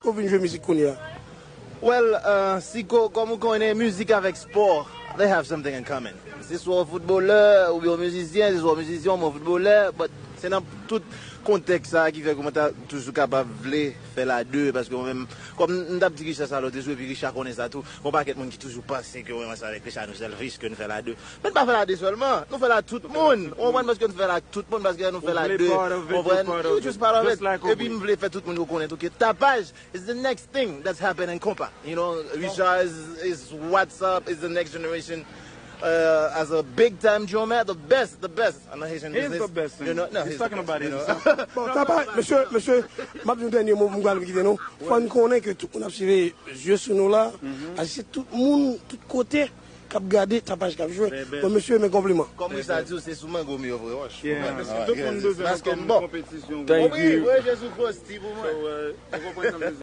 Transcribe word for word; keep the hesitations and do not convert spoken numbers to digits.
Siko vin jwe mizik kounye a? Well, uh, Siko, kòm ou konnen, mizik avèk spò, they have something in common. Se swa w foutbolè, oubyen w mizisyen, se swa w mizisyen, oubyen w foutbolè, but se nan tout kontèks sa a ki fè ke mwen ta toujou kapab vle fè la de, paske mwen menm, kòm m t ap di Richard sa lòt jou, epi Richard konnen sa tou, gon pakèt moun ki toujou panse ke mwen ansanm avèk Richard nou selfish, ke nou fè la de. Men n pa fè la de sèlman, nou fè la tout moun. Ou konprann, paske nou fè la tout moun, paske nou fè la de. Ou konprann? You just part of it. Epi m vle fè tout moun yo konnen tou ke Tapaj is the next thing that's happening in Konpa. You know, Richard is, is what's up, is the next generation. Uh, as a big time drummer, the best, the best on the Haitian business. He is the best. You know, no, He's he's talking the best, about it. You know? Bon, Tapaj, mesye, mesye, m ap di yon dènye mo pou m pral kite nou. Fò n konnen ke tout moun ap swiv je sou nou la. Paske se tout moun, tout kote k ap gade Tapaj k ap jwe. Bon, mesye, men konpliman. Kòm Richard di w, se sou mango m yo voye wòch. Yeah. Ou konprann? Tout moun bezwen Paske nan bon. Konpetisyon. Wi, voye je sou Frosty pou mwen. Ou konprann sa m di?